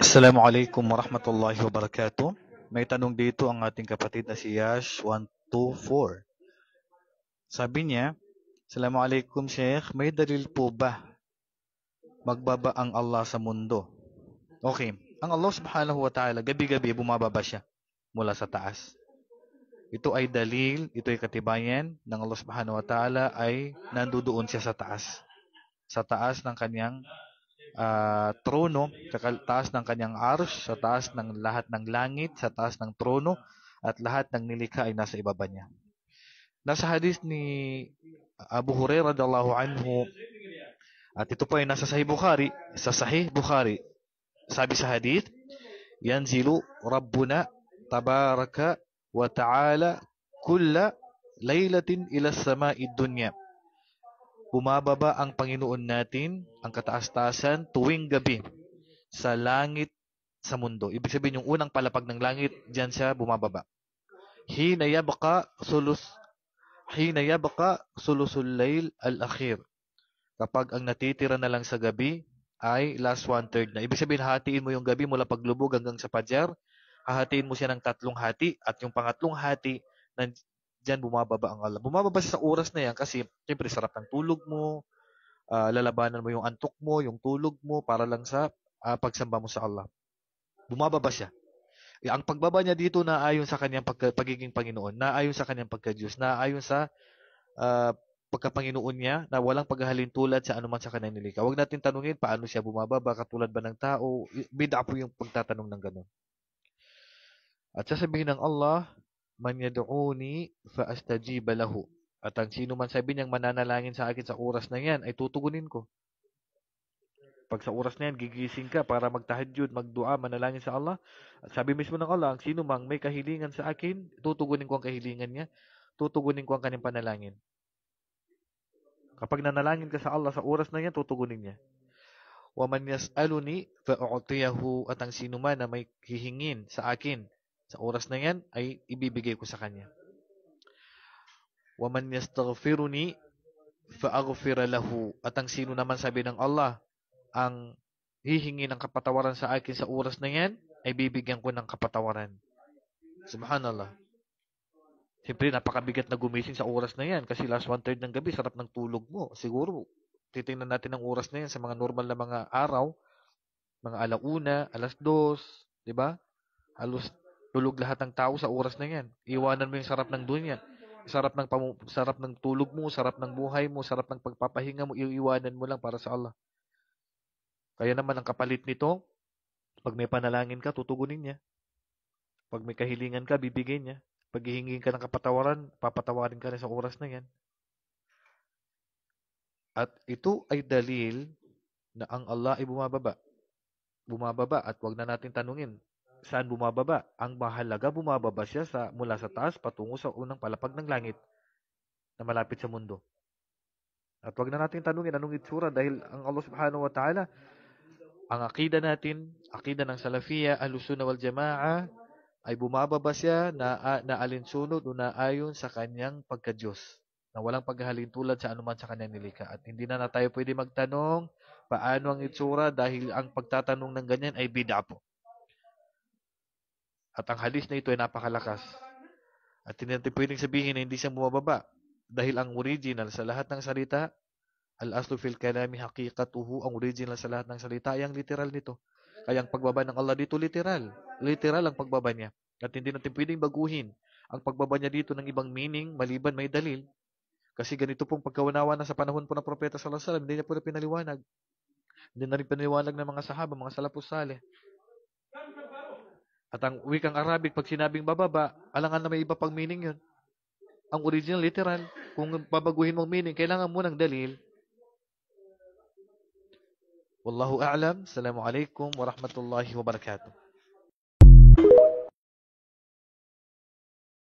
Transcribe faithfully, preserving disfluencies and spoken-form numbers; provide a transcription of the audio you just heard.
Assalamualaikum warahmatullahi wabarakatuh. May tanong dito ang ating kapatid na si Yash one two four. Sabi niya, "Assalamualaikum, Sheikh. May dalil po ba magbaba ang Allah sa mundo?" Okay. Ang Allah subhanahu wa ta'ala, gabi-gabi bumababa siya mula sa taas. Ito ay dalil, ito ay katibayan ng Allah subhanahu wa ta'ala ay nandoon siya sa taas. Sa taas ng kanyang, ah, trono, sa kal-, taas ng kanyang arsh, sa taas ng lahat ng langit, sa taas ng trono, at lahat ng nilikha ay nasa ibaba niya. Nasa hadith ni Abu Hurairah radhiyallahu anhu, at ito po ay nasa Sahih Bukhari, sa Sahih Bukhari, sabi sa hadith, "Yanzilu Rabbuna tabaraka wa ta'ala kulla laylatin ila sama'id dunya." Bumababa ang Panginoon natin, ang kataas-taasan, tuwing gabi sa langit sa mundo. Ibig sabihin, yung unang palapag ng langit, diyan siya bumababa. "Hina yabqa thuluth, hina yabqa thuluthul layl al-akhir." Kapag ang natitira na lang sa gabi ay last one-third na. Ibig sabihin, hahatiin mo yung gabi mula paglubog hanggang sa pajar, hahatiin mo siya ng tatlong hati, at yung pangatlong hati, nan-, diyan bumababa ang Allah. Bumababa siya sa oras na yan kasi, siyempre, sarap ng tulog mo, ah, lalabanan mo yung antok mo, yung tulog mo, para lang sa, ah, pagsamba mo sa Allah. Bumababa siya. Eh, ang pagbaba niya dito na ayon sa kanyang pagka-, pagiging Panginoon, na ayon sa kanyang pagka-Diyos, na ayon sa, ah, pagkapanginoon niya na walang paghahalintulad sa anuman sa kanyang nilikha. Huwag natin tanungin paano siya bumababa, katulad ba ng tao? I-, bid'ah po yung pagtatanong ng ganun. At sasabihin ng Allah, "Man yad'uni fa astajiba lahu." At ang sino man, sabi niyang, mananalangin sa akin sa oras na yan, ay tutugunin ko. Pag sa oras na yan, gigising ka para magtahajjud, magdua, manalangin sa Allah. At sabi mismo ng Allah, ang sino mang may kahilingan sa akin, tutugunin ko ang kahilingan niya, tutugunin ko ang kanyang panalangin. Kapag nanalangin ka sa Allah sa oras na yan, tutugunin niya. "Wa man yas'aluni fa u'tiyahu," at ang sino man na may hihingin sa akin sa oras na yan, ay ibibigay ko sa kanya. "Wa man yastaghfiruni fa aghfira lahu," at ang sino naman, sabi ng Allah, ang hihingi ng kapatawaran sa akin sa oras na yan, ay bibigyan ko ng kapatawaran. Subhanallah. Siyempre, napakabigat na gumising sa oras na yan kasi last one-third ng gabi, sarap ng tulog mo. Siguro, titingnan natin ang oras na yan sa mga normal na mga araw, mga ala una, alas dos, di ba? Halos tulog lahat ng tao sa oras na yan. Iwanan mo yung sarap ng dunya. Sarap ng pamu-, sarap ng tulog mo, sarap ng buhay mo, sarap ng pagpapahinga mo, iiwanan mo lang para sa Allah. Kaya naman, ang kapalit nito, pag may panalangin ka, tutugunin niya. Pag may kahilingan ka, bibigyan niya. Pag hihingi ka ng kapatawaran, papatawarin ka na sa oras na yan. At ito ay dalil na ang Allah ay bumababa. Bumababa, at wag na natin tanungin saan bumababa. Ang mahalaga, bumababa siya sa, mula sa taas patungo sa unang palapag ng langit na malapit sa mundo. At wag na natin tanungin anong itsura, dahil ang Allah Subhanahu wa Ta'ala, ang akida natin, akida ng Salafiyah, Ahlus Sunnah wal Jamaah, ay bumababa siya na, na alinsunod o na ayon sa kanyang pagka-Diyos, na walang paghahalintulad sa anuman sa kanyang nilikha. At hindi na, na tayo pwede magtanong paano ang itsura, dahil ang pagtatanong ng ganyan ay bid'ah po. At ang hadith na ito ay napakalakas. At hindi natin pwedeng sabihin na hindi siya bumababa. Dahil ang original sa lahat ng salita, al-aslu fil kalami haqiqatuhu, ang original sa lahat ng salita ay ang literal nito. Kaya ang pagbaba ng Allah dito, literal. Literal ang pagbaba niya. At hindi natin pwedeng baguhin ang pagbaba niya dito ng ibang meaning maliban may dalil. Kasi ganito pong pagkaunawa na sa panahon po ng Propeta sallallahu alaihi wasallam, hindi niya po na pinaliwanag. Hindi na rin pinaliwanag ng mga sahaba, mga salafus salih. At ang wikang Arabic, pag sinabing bababa, alangan na may iba pang meaning yun. Ang original, literal. Kung babaguhin mong meaning, kailangan mo ng dalil. Wallahu a'lam. Assalamualaikum warahmatullahi wabarakatuh.